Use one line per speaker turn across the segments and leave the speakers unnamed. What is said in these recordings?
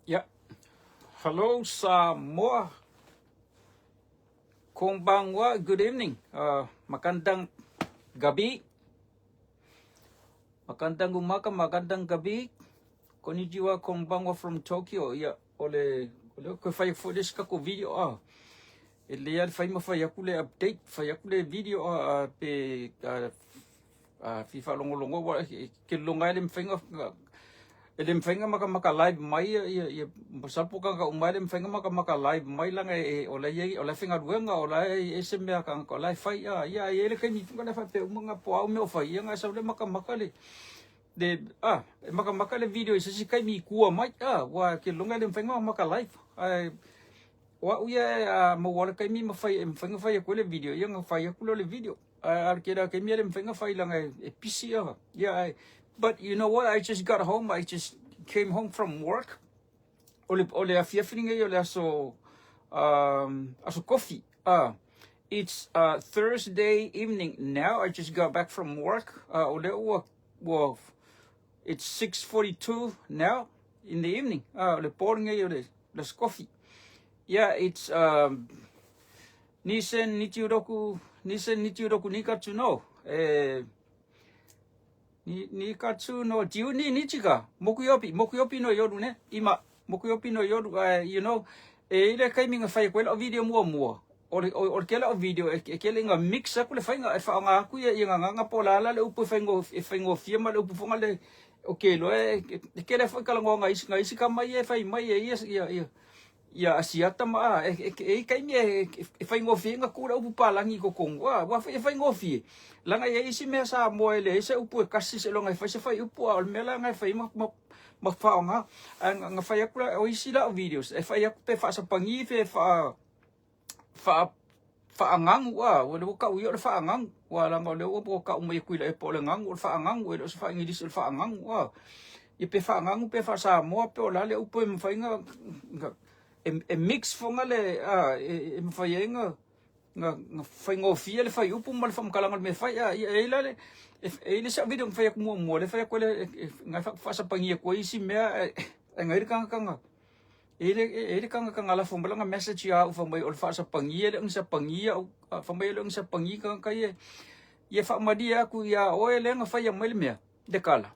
Yeah. Hello Samoa. Konbanwa, good evening. Magandang gabi. Magandang umaga, magandang gabi. Konnichiwa, konbanwa from Tokyo. Yeah, o le ko fai fo le ka ko video ah. E le al fai ma fai aku le update, fai aku le video ah pe fi faalogologo ua ke loga e le mafaiga e le mafaiga makamaka live mai ia masalo ka uma e le mafaiga makamaka live mai laga e o la iai o la e faigaluega o la e ese mea tagata o la e fai a ia e i ai le taimi foi na faapea uma na po au mea o fai ia na sau le makamaka le le a e makamaka le video i se isi taimi i tua mai a ua ke loga e le mafaiga makamaka live ae o au ia a maua le taimi ma fai e mafai ona fai atu ai le video ia na fai atu lea o le video. A le kela ke mea le mafai ona fai laga e pisi a. Yeah, but you know what? I just got home. I just came home from work. O le afiafi lenei o le aso aso kofi. It's Thursday evening now. I just got back from work. O le ua it's 6:42 now in the evening. O le po lenei o le aso kofi. Yeah, it's 二千二十六、2026 2月の、2月の12日か、木曜日、木曜日の夜ね、今、木曜日の夜、e i le taimi na fai atu ai lau video muamua, o le kela o video, e kele nga mix aku le faiga, e faaaoga atu ia gagaga po o le a la le upu e faigofie ma le upu foi le, o ke iloa e kele foi talanoa nga isi kama ia e fai mai e ia, ia, ia, ia Asiata ma a e i taimi e faigofie ai na tu le upu palagi i totonu a ua e faigofie laga e iai isi mea Samoa e leai se upu e kasi seiloga e fai se faiupu a o le mea la na e fai ma faaaoga ae na fai atu la o isi lau videos e fai atu pe faasapagi pe faagagu a ua le ua tau ia o le faagagu ua laga o lea ua tau mai atu i le po o le gagu o le faagagu e le o se faaigilisi o le faagagu a ia pe faagagu pe faasamoa pe o le a le upu e mafai na e mix foga le a e mafai ai na faigofie le faiupu ma le faamatalaga o le mea fai a ia e i la le e i le isi au video na fai atu muamua le fai atu le na faasapagi atu ai isi mea e ngai le tagataga e i le tagata na lafo mai lana message ia au fai mai o le faasapagia le sapagia au fai mai le sapagi tagata ia ia faamalie atu ia oe lea na faia mai le mea le kala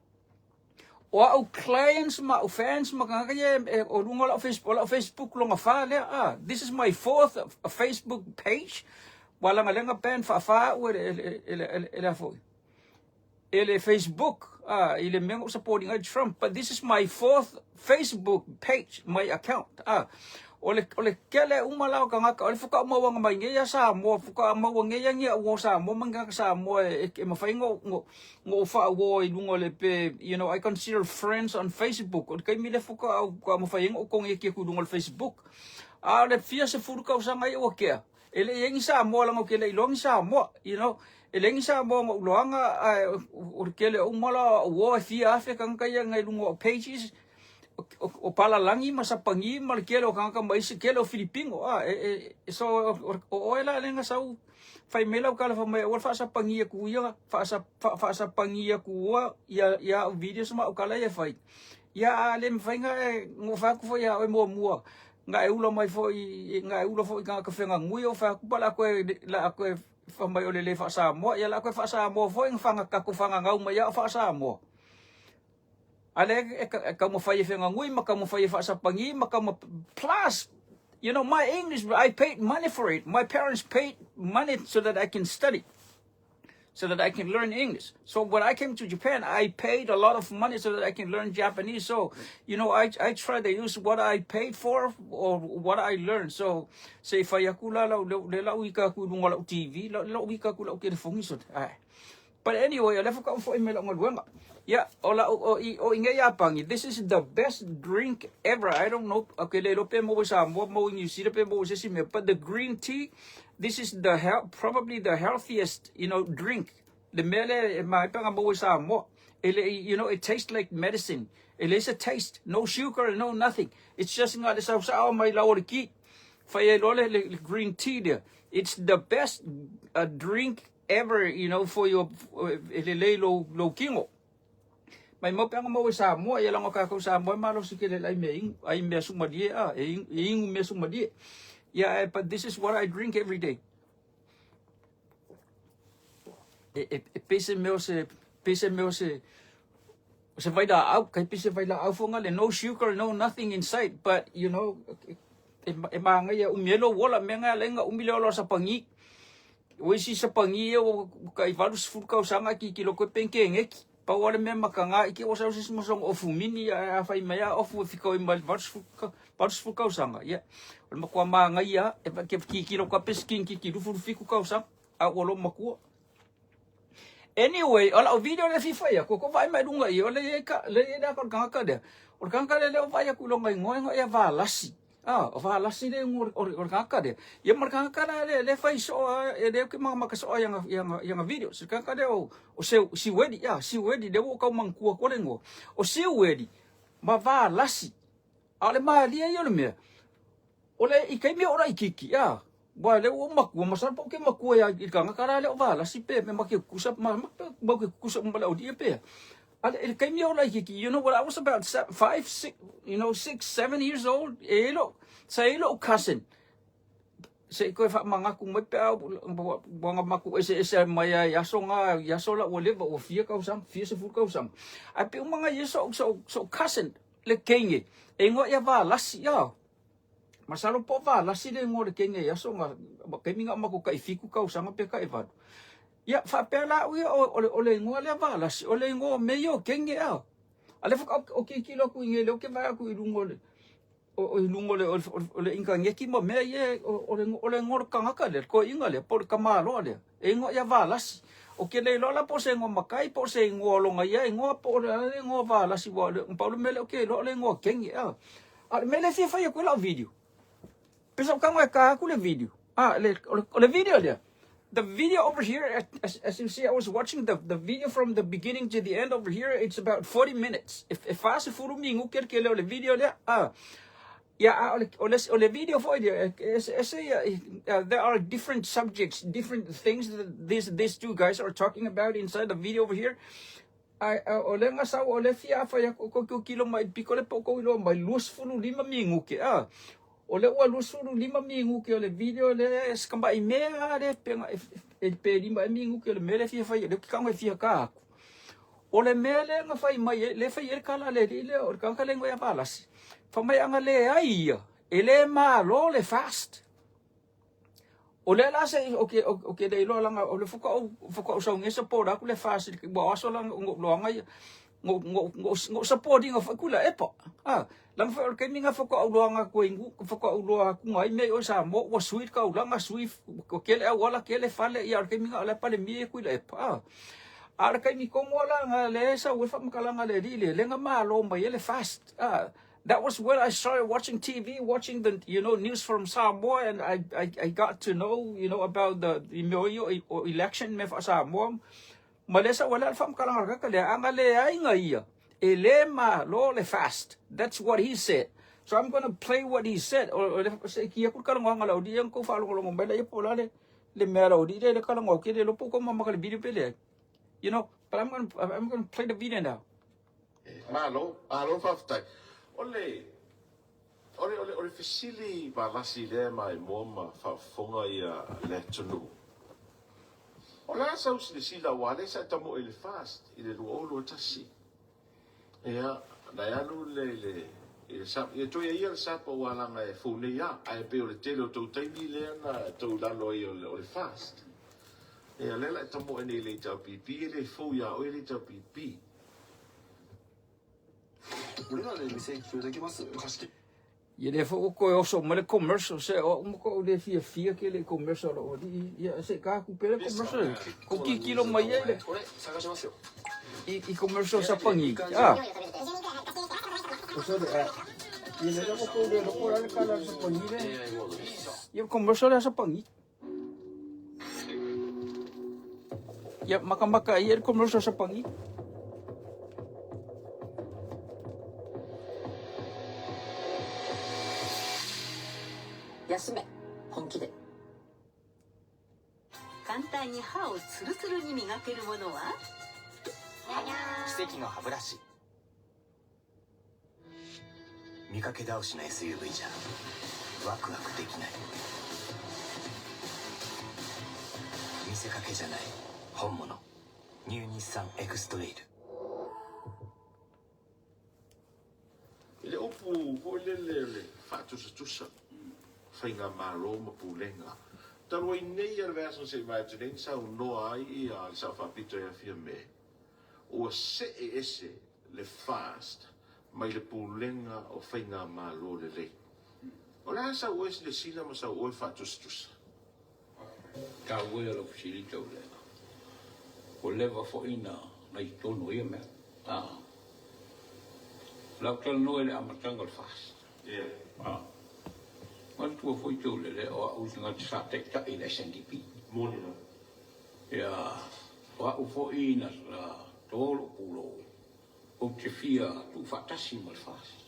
o au clients ma au fans ma tagata ia o luga o lau Facebook, o lau Facebook loga fa lea ah. This is my fourth Facebook page ua laga lea na ban faafa au e le afoi e le Facebook ah, i le mea na ou supporting ai Trump, but this is my fourth Facebook page, my account ah. O le kele uma la o tagata o le faatoa mauaga mai nei ia Samoa faatoa maua nei ia ni au o Samoa ma ni tagata Samoa e mafai no faauo i luga o le pe I consider friends on Facebook o le taimi le faatoa au ka mafai ai ona ou koneti atu i luga o le Facebook a o le fia 10 tausaga ia ua tea e le i ai ni Samoa laga ou te le iloa ni Samoa e leai ni Samoa na ou iloaga ae o le tele uma la ua e fia afe tagata ia nai luga o pages o palalagi ma sapagi ma le tele o tagata ma isi tele o Filipino a e so o oe la lea na sau fai mai lau tala fai mai aua le faasapagi atu ia faasapagi atu ua ia au videos ma au kala ia e fai ia a le mafai na e na ou fai atu foi ia oe muamua na e ula mai foi na e ula foi tagata fegagui ou fai atu pa la a koe fai mai o le le faasamoa ia la a koe faasamoa foi na faga tatou fagagau mai ia o faasamoa a le e taumafai e fegagui ma taumafai e faasapagi ma tauma. Plus, my English, I paid money for it. My parents paid money so that I can study, so that I can learn English. So when I came to Japan, I paid a lot of money so that I can learn Japanese. So, I try to use what I paid for or what I learned. So, se fai aku la lau le lau i ka ku lunga lau TV, lau lau i ka ku lau telefongi so. Ai. But anyway, o le fa fo i me lau ngaluega. Yeah, o la o i o inge Iapangi. This is the best drink ever. I don't know. Okay, le lo pe mo sa mo New Zealand pe mo se si me, but the green tea, this is the health, probably the healthiest drink. Le mea le e mai pa mo sa mo. E le, it tastes like medicine. It is a taste, no sugar, no nothing. It's just nga le sa sa o mai la o le ki. Fai e lo le green tea there. It's the best drink ever, for your e le le lo lo kingo. Maimau pe a na maua i Samoa, ia leaga o tatou Samoa e malosi tele i le ai mea inu, ai mea sumalie a, e inu, e inu mea sumalie. Ia, but this is what I drink every day. E, e, e pei se mea o se, pei se mea o se, o se vailaau, kai pei se vailaau foi le, no sugar, no nothing inside, but you know, e, e māngaia umi ai lou ola, mea na e ala ai ona umi le ola o Sapagi. O isi Sapagi ia ua tai 80 tausaga tilotilo atu e penekeneki. Pau lava le mea mataga i te i ua sau se isi ma sona ofu mini ae a fai mai lava ofu e fetaui ma le 80 tausaga, ia, o le matua manaia lava. E te tilotilo atu lava pe se teinititi 27 tausaga a ua loomatua. Anyway, o lau video lea e fia fai atu, ua tou vaai mai luga i i, o lea e i ai le ata o le tagata lea. O le tagata lea lea ua vaai atu i lona igoa, e igoa ia Valasi. Ah, o Valasi le igoa o le tagata lea. Ia ma le tagata la lea, lea e fai soo lava, lea ou te makamaka soo lava i ana videos. Le tagata lea o Siueli, ah, Siueli, lea ua ou tau manatua atua le igoa. O Siueli ma Valasi. A o le malie ia o le mea, o le, i taimi a o laitiiti, ah, Aua o lea ua ou matua, masalo pe ou te matua ia i le tagata la lea o Valasi pe ma ke tutusa, ma ma ke tutusa uma ma le aualii pe. A i le taimi o laitiiti, you know when I was about 5, 6, you know, 6, 7 years old, e i lou, sa i lou cousin, se i toe faamanatu mai pe a ua na matou eseese mai ai i aso na, i aso la ua leva, ua fia tausaga, fia sefulu tausaga. Ae pei uma na i ai so'u cousin, le teine, e igoa ia Valasi, ia. Masalo po o Valasi le igoa o le teine i aso na, taimi na o matou tai 7 tausaga pe tai 8. Ia, faapea la au ia, o le igoa lea Valasi, o le igoa o mea ia o teine a. A lea faatoa ou tilotilo atu i nei, lea ou te vaai atu i luga o le, o i luga o le, o le initaneti ma mea ia, o le igoa o le tagata lea, le toeaina lea, po o le tamaloa lea, e igoa ia Valasi. Ou te le iloa la po o se igoa matai, po o se igoa o lona ia igoa, po o le a le igoa Valasi, aua na pau le mea lea ou te iloa o le igoa teine a. A o le mea lea e fia fai atu ai lau video, pei sa ou tago e ka atu le video, a, le, o le video lea, the video over here, as you see, I was watching the video from the beginning to the end over here, it's about 40 minutes. E, e 40 minuti le tele o le video lea, a, ia, a o le, o le, o le video foi lea, e eseese ia, there are different subjects, different things that these two guys are talking about inside the video over here. Ae o lea na sau o lea fia fai atu kou tilotilo mai i le pito lea po o kou iloa mai 25 minute a. O lea ua 25 minute o le video lea e se tamai mea lava lea pe na pe lima ea minute o le mea lea e fia fai lea ou te tago e fia ta atu. O le mea lea na fai mai ai lea e fai ai le tala a le alii lea o le tagata lea e igoa ia Valasi, fai mai ana leai ia e le malo le FAST. O lea la se o ke o ke le iloa langa o le faatoa ou faatoa ou saunia support atu le FAST ua o aso la no loaga ia no no no no support ina foi kula epa ah langa foi o le taimi na faatoa ou loaga atu ai faatoa ou loa atu ai mea i o i Samoa ua sui le taulaga sui ua tele auala tele fale ia o le taimi na o la e palemia ia Tuilaepa ah a o le taimi tonu lava la na lea e sau ai le faamatalaga a le alii lea lea na malo mai ai le FAST ah That was when I started watching TV, watching the news from Samoa, and I got to know about the i mea o ia o election mea faa-Samoa. Ma lea sa ua lea le faamatalaga kaka lea, a na leai na ia, e le malo le FAST. That's what he said. So I'm gonna play what he said. O le se i ki aku le talanoaga a le aualii ia na tou faalogologo mai laia po o le a le mea a le aualii lea i le talanoa atu, ke le iloa po o tou mamaka i le video pe leai. But I'm gonna play the video now.
Malo, malo faafetai. O le, o le, o le, o le fesili Valasi lea e maimoa ma faafofoga ia le atunuu. O le a sau silasila aua lea sa e tamoe i le FAST i le 2021. Ia, na e alu le, le, i le SAP, ia toe ia le SAP aua leaga e fou nei lava, ae pei o le tele o tou taimi lea na tou lalo ai o le, o le FAST. Ia, lea la e tamoe nei i le HRPP, e le fou iā oe le HRPP.
俺らで店決めときます貸し切
Ia lea foi ua toe oso mai le commercial se o au ma koʻu le fiafia kele i commercial o lou alii ia se i ka atu pea le commercial lea kou tilotilo mai ai le
これ探しますよ
i commercial sapagi a o sorry a ia lea ua tou le iloa po o le a le kala o le sapagi lea
AI モードです
ia commercial lea sapagi ia makamaka ai le commercial sapagi.
休め本気で簡単に歯をツルツルに磨けるものは
奇跡の歯ブラシ。
見かけ倒しの SUV じゃワクワクできない。見せかけじゃない、本物。ニュー日産エクストレイル。
I le upu foi lele o le faatusatusa faigamalo ma pulega talu ai nei a le vaiaso na se i vae atu nei na saunoa ai ia le Sao Faapito ia Fiame ua see ese le FAST mai le pulega o faigamalo lelei. O le a sau oe silasila ma sau oe faatusatusa?
Taua ia lau fesili Taulega. Ua leva foi na i totonu o ia mea. O le a ou talanoa i le amataga o le FAST. Manatua foi Taulelea o au le tagata sa taitai i le SNDP.
Moni lava.
Ia, o au foi na to lou pulou ou te fia tuufaatasi ma le FAST.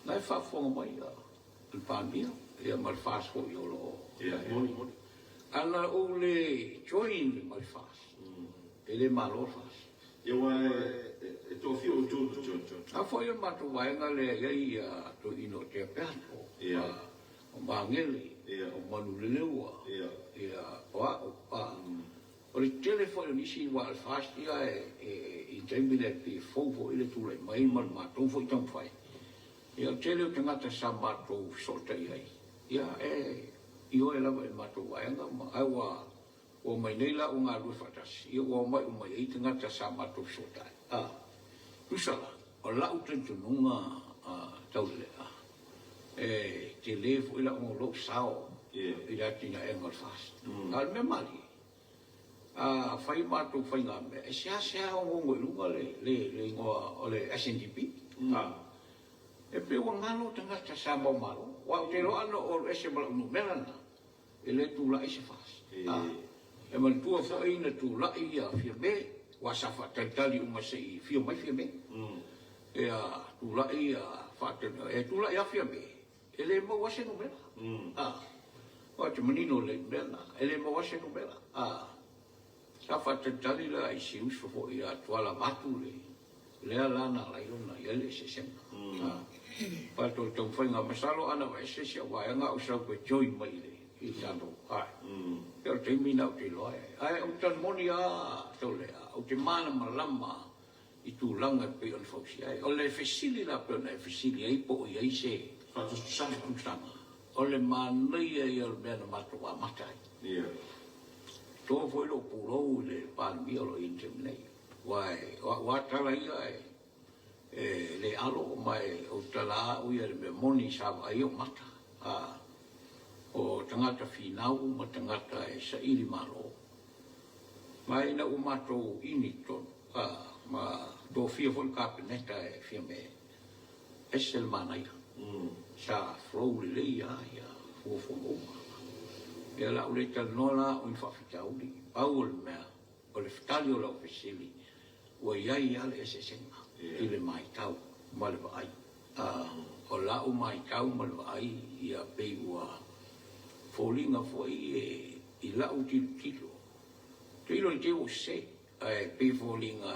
Na e faafofoga mai le Palemia ia ma le FAST foi o lo o.
Ia, moni, moni.
A na ou le join ma le FAST, e le malo le FAST.
Ia, aua e toafia outou na join.
A foi o le matou vaega lea e i ai ia toeaiina o Tea Peato, o Magele, o Manuleleua, ia, o au. O le tele foi o nisi aua o le FAST ia i le taimi lea e pei e fou foi le tulai mai ma le matou foi taumafai. Ia o le tele o tagata sa matou fesootai ai, ia e ioe lava i le matou vaega ma ae ua omai nei la ua galulue faatasi, ia ua omai uma i ai tagata sa matou fesootai. A, tusa la, o lau talitonuga taulelea, e tele foi lau lou sao i le atinaega o le FAST. A o le mea malie, A fai matou faigamea, e seasea onoono i luga le igoa o le SNDP. E pei ua galo tagata Samoa Malo. Aua ou te iloa ana ou alu ese ma lau numera lena, e le tulai se FAST. E manatua foi na tulai ia Fiame, aua sa faatalitali uma se i afio mai Fiame. Ia tulai ia faatalitali, e tulai lava Fiame, E le maua se numera. A. Ou te manino lelei i le mea lena. E le maua se numera. A. Sa faatalitali la i si uso foi ia Tuala vaeatu le lea la na ala ai ona i ai le eseesega. A. Pato le taumafaiga masalo ana aveese si au vaega au sau toe join mai i le i le tatou ae. Ia o le taimi lena ou te iloa ai. Ae ou te tali moni lava Taulelea, ou te malamalama i tulaga e pei ona fausia ai. O le fesili la pei ona e fesili ai po o i ai se faatusatusaga, o le manaia ia o le mea na matou amata ai. To foi lou pulou i le Palemia o lo o i ai i le taimi nei, aua o au lava tala ia e le alo ma ou te tala lava au ia i le mea moni sa vaai ai ou mata. O tagata finau ma tagata e saili malo. Ma ina ua matou ini i totonu, a, ma tofia foi le Kapeneta e Fiame, ese le manaia. Sa flow lelei lava ia fuafuaga uma. Ia o le a ou le talanoa la au i ni faafitauli, pau o le mea, o le tali o lau fesili, ua i ai lava le eseesega i le matau ma le vaai. A, o lau matau ma le vaai, ia pei ua foliga foi e I lau tilotilo, tailo i te i ua sese, ae pei e foliga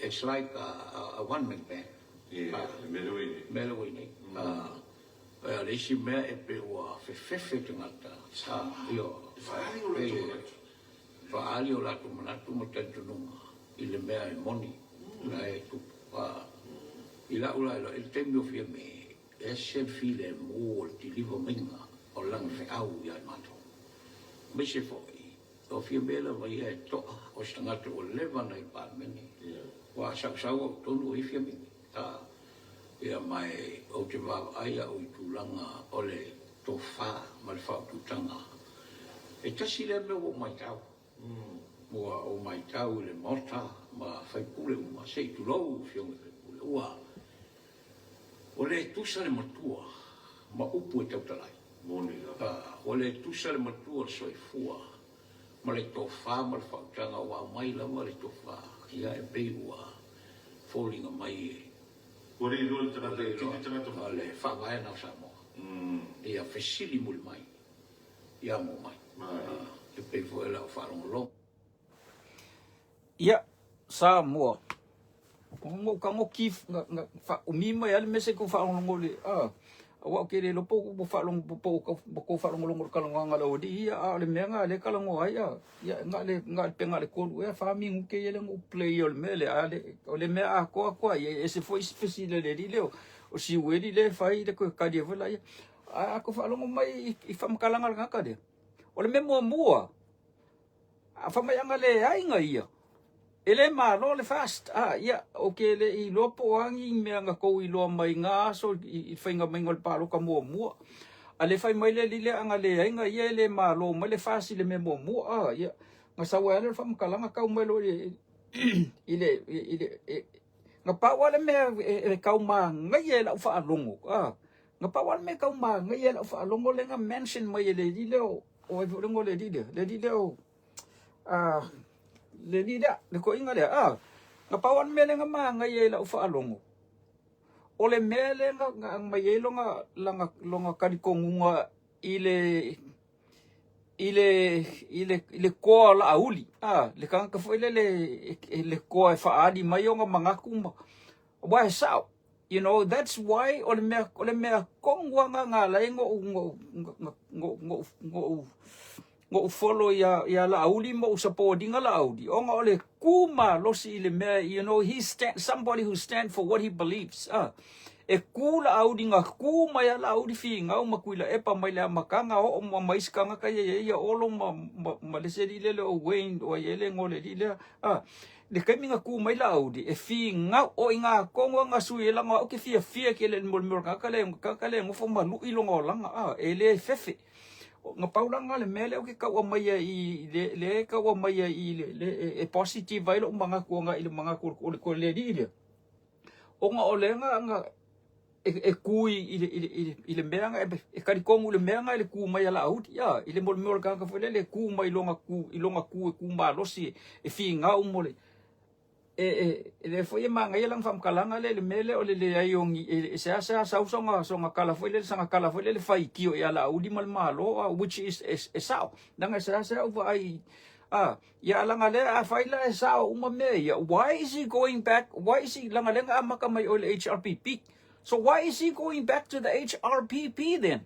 it's like a one man band.
Yeah, le mea lea ua i nei.
Mea lea ua i nei. O le isi mea e pei ua fefefe tagata, ioe.
E faaali o latou manatu.
Faaali o latou manatu ma talitonuga i le mea e moni la e tupu. I lau la iloa, i le taimi o Fiame, E ese le filemu o le kiliva maiga o lana feau ia i matou. Aemaise foi o Fiame lava ia e to'a o se tagata ua leva ona i le Palemene, ua sausau au tonu o ia Fiame. A, ia ma e ou te vaavaai au i tulaga o le tofa ma le faaututaga. E tasi lea mea ua ou matau, ua ou matau i le Maota ma faipule uma, se i tulou Afioga i faipule, ua Ua le tusa le matua ma upu e tautala ai.
Moni lava.
Ua le tusa le matua o le soifua ma le tofa ma le faautaga ua aumai lava le tofa ia e pei ua foliga mai e.
Ua le iloa le tagata, e tini tagata
matua. O le faavae lena o Samoa. Ia fesili muli mai, ia mo mai. E pei foi o lau faalogologo. Ia, Samoa. Ngo ka ngo ki nga fa umi mai ale mese ko fa ngo le a aua o ke le lopo po fa long po ko ko fa long long ka long nga lo di ia a le mea nga le ka long ai ia ia nga le nga le penga le kolu e fa mi ngu ke le ngu play o le mea le a le o le mea a ko ko ia e se foi se le le le o si weli le fai le ko ka di vola ia a ko fa long mai i fa makalanga nga ka de o le mea muamua A fai mai anga leai nga ia, e le malo le fast. A, ia, o ke le i loa po o agi mea nga kou iloa mai nga aso i faiga mai o le paloka muamua. A le fai mai le lile anga leai nga ia e le malo mai le fast i le mea muamua. A, ia, nga sau ai le faamatalaga kau mai lo i le, i le, nga pau a le mea e kau magaia e lau faalogo. A, nga pau a le mea e kau magaia e lau faalogo le nga mention mai e le lile o, o ai foi le igoa o le alii lea, le alii lea o, a, le alii lea, le toeaina lea, a, na pau lava le mea lea na manaia i lau faalogo, o le mea lea na aumai ai lona, lona, lona talitonuga i le, i le, i le, i le toa o Laauli, a, le tagata foi lele, le toa e faaali mai ona manatu ma, aua e sao. You know, that's why o le mea, o le mea tonu lava lena na ala ai ona ou, ona ou, ona ou, ona ou follow ia, ia Laauli ma ou support ina Laauli, ona o le kū malosi i le mea, you know, he stand, somebody who stand for what he believes. Ah. E kū Laauli, na kū mai a Laauli finau ma Tuilaepa mai le amataga oo ma, ma isi tagata ia i ai ia Olo ma, ma, ma le isi alii lele o Wayne, o ai ea le igoa o le alii lea. Ah. Le taimi na kū mai Laauli, e finau o i ngā kongo a ngā sui e langa au ke fiafia ke le mo le mea o le tagata lea, tagata lea e nofo ma lu'i lona olaga, a, e le fefe. Na pau la lena le mea lea ou ke taua maia i le, le e taua maia i le, le e, e positive ai lou manatu ona i le manatu o le, o le alii lea. Ona o lea na, na e, e kū i, i, le, i, le, i, le, i le mea na, e, e talitonu i le mea na i le kū mai a Laauli, a, i le mo le mea o le tagata foi lele e kū mai lona kū, i lona kū e kū malosi, e, e finau mo le, e, e, e lea foi e manaia lana faamatalaga lea i le mea lea o le leai o ni, e, e seasea sau sona, sona tala foi lele, sana tala foi lele faitio ia Laauli ma le Malo, a, which is, e, e sao, leaga e seasea ou vaai, a, Ia leaga lea afai la e sao uma mea ia, why is he going back, why is he, leaga lea na amata mai oe i le HRPP. So why is he going back to the HRPP then?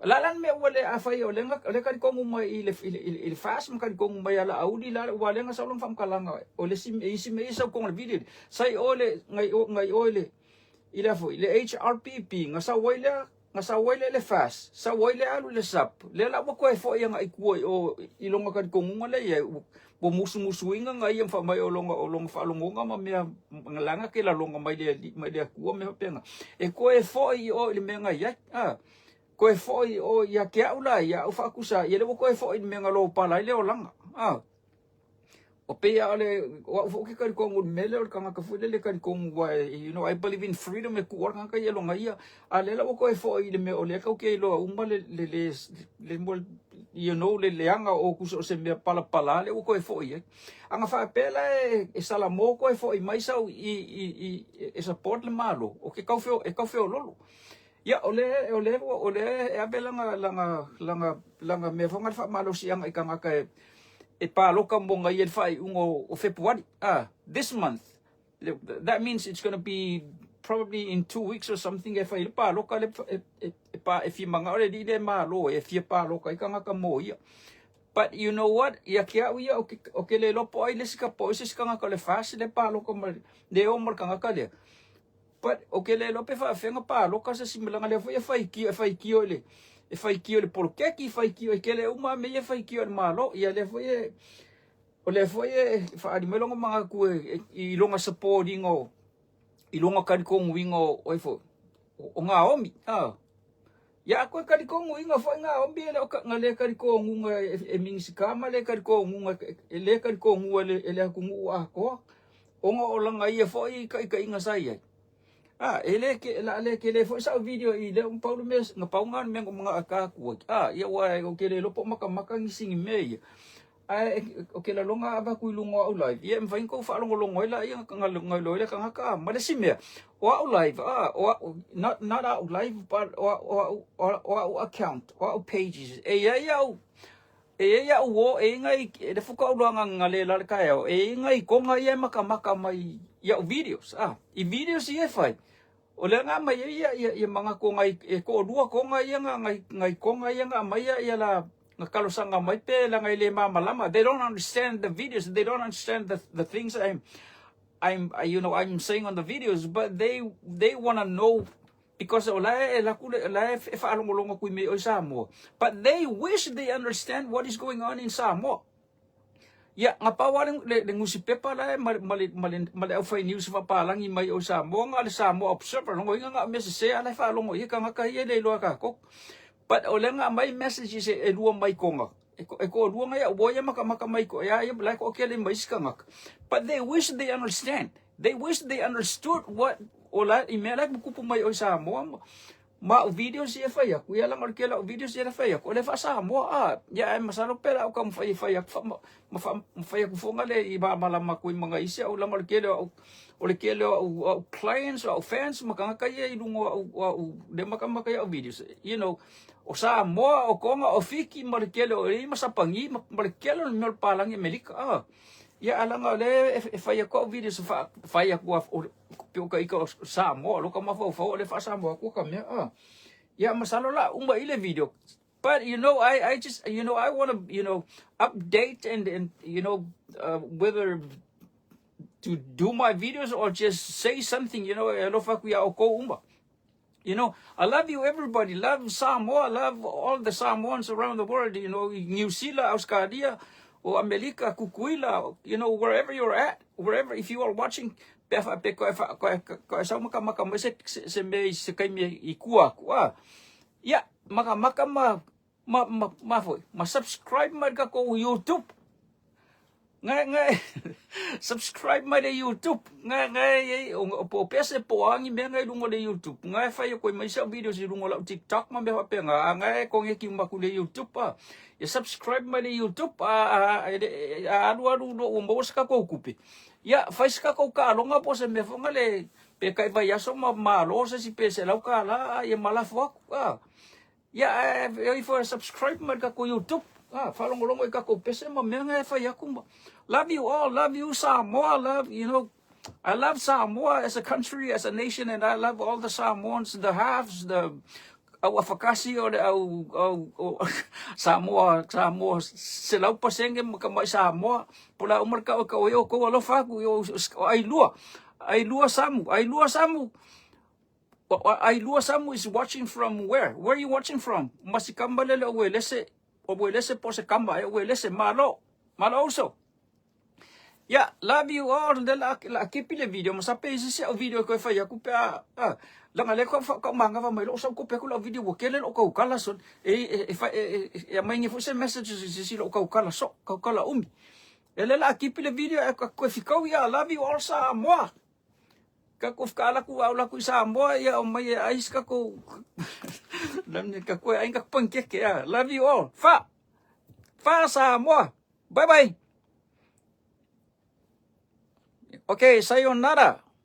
O le a la le mea ua le afai o lea na, o lea talitonu mai i le, i le, i le FAST ma talitonu mai ia Laauli la, ua lea na sau lona faamatalaga, o le isi, isi mea ia sau i totonu o le video lea, sa i o le, na i o, na i o i le, i le a foi, le HRPP, na sau ai lea, Na sau ai lea i le FAS, sau ai lea alu i le SUP, lea la ua toe foi agai i tua i o i lona talitonuga lea i ai, ua musumusuina nga ia ma fai mai o lona, o lona faalogoga ma mea lana ke lalona mai le Alii, mai le Atua mea faapena. E toe foi i o i le mea na i ai, a, toe foi i o ia te au la ia, au faatusa, ia lea ua toe foi i le mea na lopala ai le olaga, a. O pei a o le, o au foi ou te talitonu i le mea lea o le tagata foi lele e talitonu aua e, you know, I believe in freedom e tuu lava le tagata ia i lona ia. A o lea la ua toe foi i le mea o lea tatou te iloa uma le, le, le, le, you know, le leaga o tusa o se mea palapala lea ua toe foi i ai. A na faapea la e, e Salamo toe foi mai sau i, i, i, e support le Malo, o ke tau feo, e tau feololo. Ia, o lea, o lea, o lea e ave lana, lana, lana, lana mea foi lena le faamalosiaga i tagata e, e paloka mo nga ia i le faaiuga o Fepuari, ah, this month. That means it's gonna be probably in 2 weeks or something e fai le paloka le e, e, e, pa, e fia mangao le alii le malo e fia paloka i tagata mo ia. But you know what? Ia ke au ia o ke, o ke le lopo ai le si ka po se si tagata o le FAS le paloka ma le o ma le tagata lea. But o ke le iloa pe faafeaga paloka se isi leaga lea foi e faitio e faitio i le e faitio i le poloketi faitio e tele uma mea ia e faitio i le Malo. Ia lea foi e o lea foi e faaali mai lona manatu e, i lona support ina o i lona talitonuina o ai foi o Naomi. Ah. Ia koe talitonuina foi Naomi e le o ka, na le talitonuga e, e Minisita ma le talitonuga e le talitonuga e le, e le atunuu atoa ona o lana ia foi taitaiga sa i ai. A, e le ke, la le tele foi sau video i lea pau le mea, na pau nga le mea na manao e ta atu ai. A, ia ua o ke le iloa po o makamaka nisi ni mea ia. Ae o ke lalona a avatu i luga o au live, ia e mafai ona tou faalogologo ai laia na iloa ai le tagata. A, ma le isi mea, o au live, a, o au, not, not au live, but o au, o au, o au account, o au pages, e i ai au, E i ai a'u uō, e i ai nai, e le fuka ulu aga nga le la le taeao, e i ai nai koga ia e makamaka mai i a'u videos, a, i videos ia e fai, o lea na aumai ai ia, ia, ia manatu o nai, e toalua koga ia na, nai, nai koga ia na aumai ia, ia la, na talosaga mai pe leaga e le malamalama, they don't understand the videos, they don't understand the, the things I'm, I'm, you know, I'm saying on the videos, but they, they wanna know because o la e alu atu le, la e faalogologo atu i mea i o i Samoa, but they wish they understand what is going on in Samoa. Ia, na pau lava le, le, le nusipepa la e ma, ma, le, ma, le, ma le aufai news faapalagi mai o i Samoa, na o le Samoa Observer, lona uiga na o mea sese lava la e faalogo i ai tagata ia e le iloa e tatou. But o lea na aumai messages e, e lua mai koga, e, e toalua nai au uo ia makamaka mai ko, ia, ia la e toatele ma isi tagata. But they wish they understand. They wish they understood what o la i mea la e tutupu mai o i Samoa ma, ma au videos ia e fai atu, ia leaga o le tele o au videos ia e fai atu, o le faa-Samoa a, ia ae masalo pe la au taumafai e fai atu fa, ma, ma, fa, ma fai atu foi le i malamalama atu i ma nai isi au leaga o le tele o au o le tele o au, au clients, o au fans ma tagata ia i luga o au, o au le makamaka i au videos, you know, o Samoa, o Tonga, o Fiti ma le tele o i ma Sapani ma, ma le tele o le mea o le palagi Amerika a. Ia ae leaga o lea e, e fai atu au videos e fa, fai atu a, o, pe o ka ika o Samoa, o lo ka mafaufau o le faa-Samoa atu ka mea a. Ia masalo la uma i le video. But you know, I just, you know, I want to, you know, update and you know, whether to do my videos or just say something, you know, e alofa aku iā ʻoukou uma. You know, I love you everybody. Love Samoa, love all the Samoans around the world, you know, New Zealand, Australia, o Amerika, Kukuila, you know, wherever you're at, wherever, if you are watching, pe a pe koe fa koe koe sau makamaka mai se se, se mea i se kaimi i kua aku, a. Ia, makamaka ma ma ma ma foi, ma subscribe mai ka kou YouTube. Ngai ngai subscribe mai le YouTube. Ngai ngai e o po pese po angi mea ngai lunga le YouTube. Ngai fai ko mai sa videos i lunga la TikTok ma mea faapena. A ngai ko nge ki maku le YouTube a. Ya subscribe mai le YouTube a a a alu alu lo o mo sa ko kupe. Ya fai sa ko ka longa po se mea fonga le pe kai vai aso ma malo se si pe se lau ka la ia malafo aku a. Ia, e ifo e subscribe mai le tatou YouTube. Ah, faalogologo i tatou pese ma mea na e fai atu ma. Love you all, love you Samoa, love, you know, I love Samoa as a country, as a nation, and I love all the Samoans, the halves, the au afakasi o le au, au, au Samoa, Samoa, 100% ma ka mai Samoa, po la uma le kau e kau ai o kou alofa aku, o, o, ai lua, ai lua samu, ai lua samu. Ailua Samu is watching from where? Where are you watching from? Masikamba lele o Uelese, o Uelese po se kamba e Uelese, malo, malo also. Yeah, love you all. Le la la kepi le video, ma sape isi se o video ko e fai aku pe a, a langa le ko ka manga va mai lo sa ko pe ko la video wo kele lo ko kala so e e e e e e mai ngi fu se messages se si lo ko kala so ko kala umi. E le la kepi le video e ko fikau ya love you all sa moa. Ka ku whakaalaku au laku i Samoa ia o mai e ais ka ku lamne ka koe ai ka pankeke a love you all fa fa Samoa bye bye. Okay, sayonara.